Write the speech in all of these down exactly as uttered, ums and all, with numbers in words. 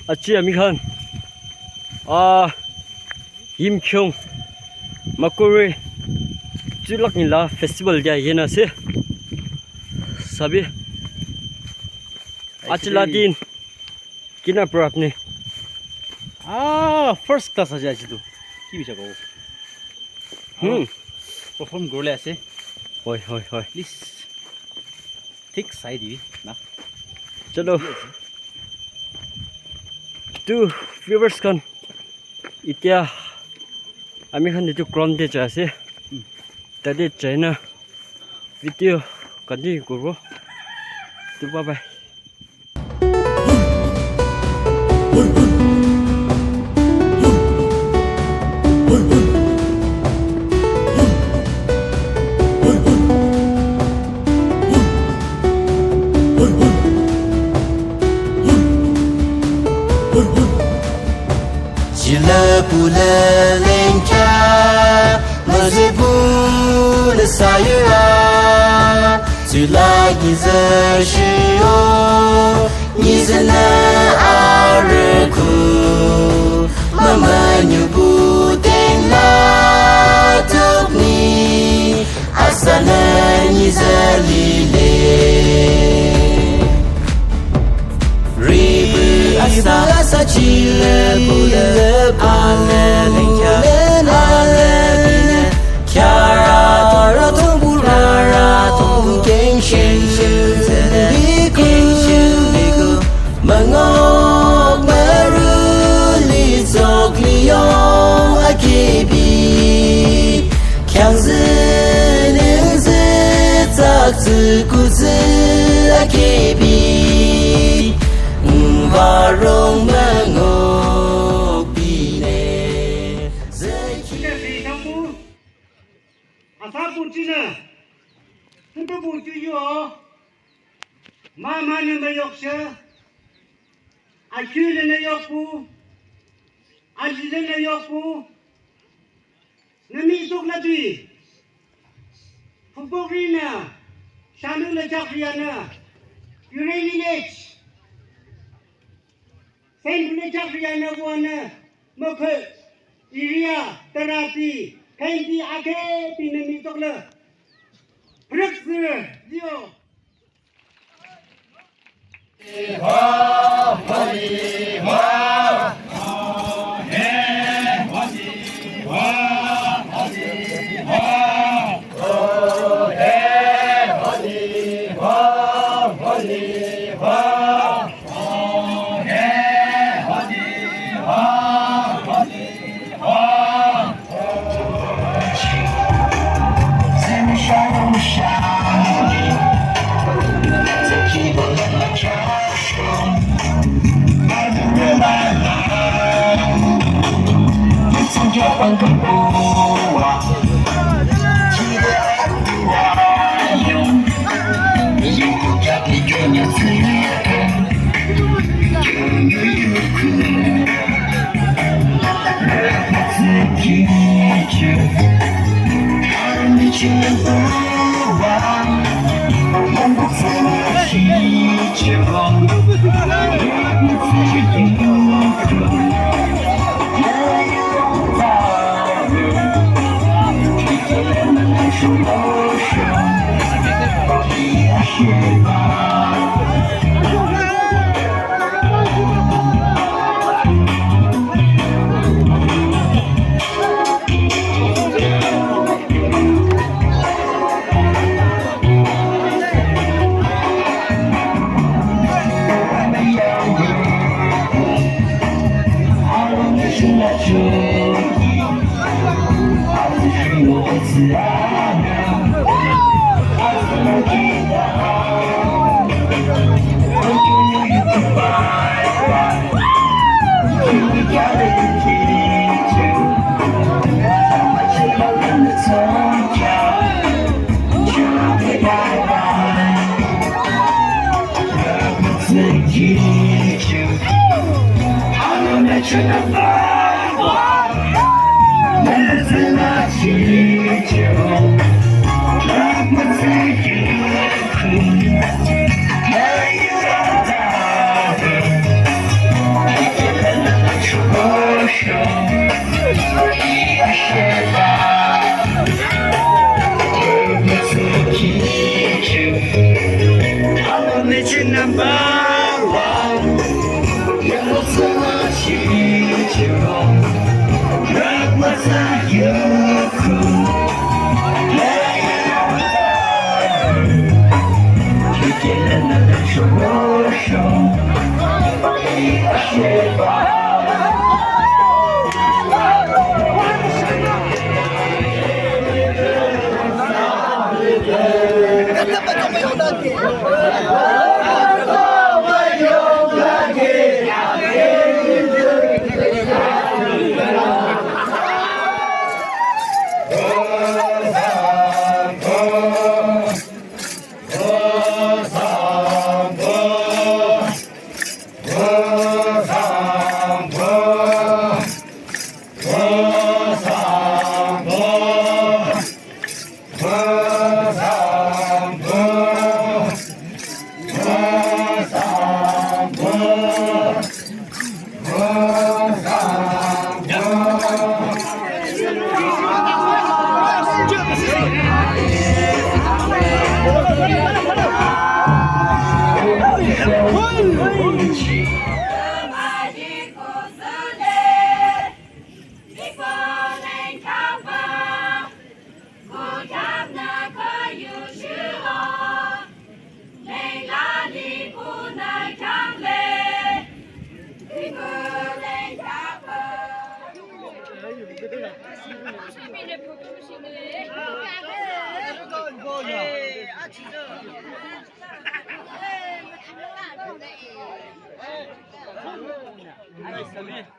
Achi amikhan, ah, Yimkhiung Makuri Chuilaknyi la festival dia yena ase. Sabi. Achi la din. Kina pra apni? Ah, first class ase aji tu. Ki bisar kobo? Hmm. Perform kuribole ase. Hoi, hoi, hoi. Please. Thik sai dibi na. Chalo. Tu viewers khan, etia amikhan etu ground te jai ase. Hmm. Tate jaina video continue kuribo. Tu bye bye. Chila pula lengkya, maze pula sayura, chila giza shio, giza na areku, mama nyubu tengla tukni, asana nizalile. Ribu asa, asa chile bule, ale lengkya, ale bine, kyara tong, kyara tong, keng shen shen, keng shen liku, mangok maru li zok liong akibi. Khyang zü neng zü tsak zü ku zü akibi. Varong mangok bine zeki. Asa bu chine. Hündü bu ju yo. Mama ne me yok she. Akü ne ne yok bu. Aji ne ne yok bu. Nü mi tok la dui. Fukbok ri nü. Shanu le jak ri ya nü. Yureni lech. Sen le jak ri ya nü bu nü. Mokhe. Area, Tarati, Kenti, ake, pi nü mi tok la. Prik zü. Dio.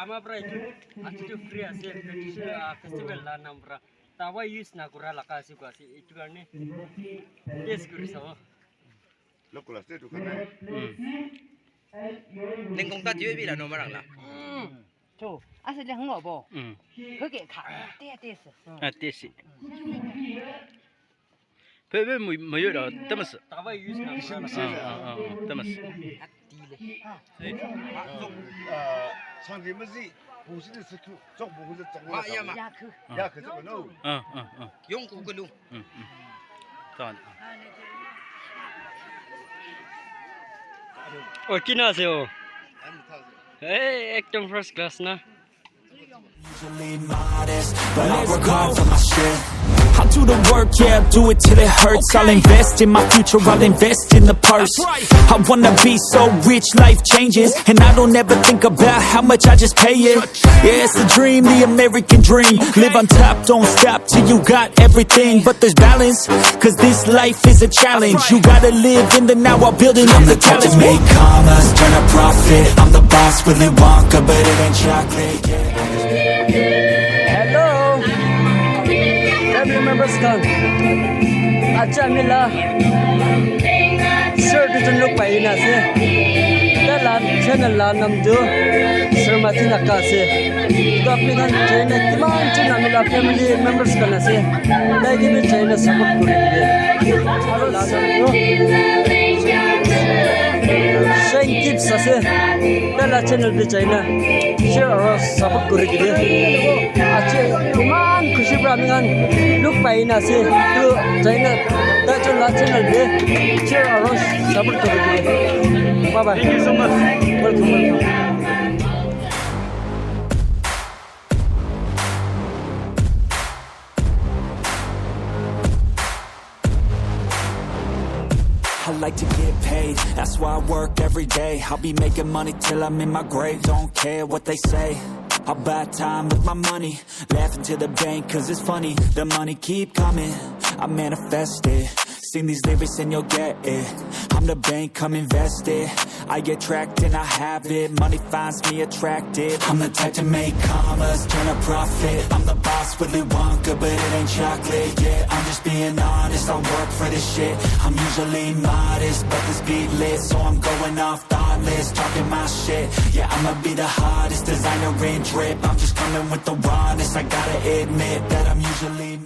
Ama pra itu, aji tu free ase, traditional, ah, festival la naam pra. Dawai use nakura laga ase koa ase, itu karne test kuri sabo. Local ase itu karne. Hmm. Lengkong ta diyo bi la no marang la. Hmm. Cho, ase le ngo bo. Hmm. Khoke kha. Te, te se. Ah, te se. Pebe mu, mu yo da, tamas. Dawai use nakura laga. Ah, ah, ah, tamas. Ati le. Sangri mazi, busi de sekü, çok busi de çok. Ma, ya, ma. Yakü. Yakü çok no. Ah, ah, ah. Yong ku kulu. Hmm, hmm. Tamam. Oh, kinase o. Hey, ekdom first class na. Usually modest, but I work hard for my shit. I'll do the work, yeah, I'll do it till it hurts. I'll invest in my future, I'll invest in the purse. I wanna be so rich, life changes, and I don't ever think about how much I just pay it. Yeah, it's the dream, the American dream. Live on top, don't stop till you got everything. But there's balance, 'cause this life is a challenge. You gotta live in the now while building up the talent. I'm the type to make commas, turn a profit. I'm the boss, really want good, but it ain't chocolate, yeah. Hello, family members khan. Acha mila. Sir tu chun luk pai na ase. Taila channel la naam tu Sir Martin Aka ase. To apni khan join na kiman chun ami la family members khan ase. Tai ke bi join na support kuri dibe. Aru la naam tu Shane Gibbs ase. Taila channel bi join na share aru support kuri dibe. Ache, iman khushi pra ami khan luk pai na ase. Tu join na, tai chun la channel bi share aru support kuri dibe. Bye bye. Thank you so much. Welcome, welcome. I like to get paid, that's why I work every day. I'll be making money till I'm in my grave. Don't care what they say, I'll buy time with my money. Laughing to the bank, 'cause it's funny. The money keep coming, I manifest it. Sing these lyrics and you'll get it. I'm the bank, come invest it. I attract and I have it. Money finds me attractive. I'm the type to make commas turn a profit. I'm the boss, Willy Wonka, but it ain't chocolate. Yeah, I'm just being honest. I work for this shit. I'm usually modest, but this beat lit, so I'm going off thoughtless, talking my shit. Yeah, I'ma be the hottest designer in drip. I'm just coming with the rawness. I gotta admit that I'm usually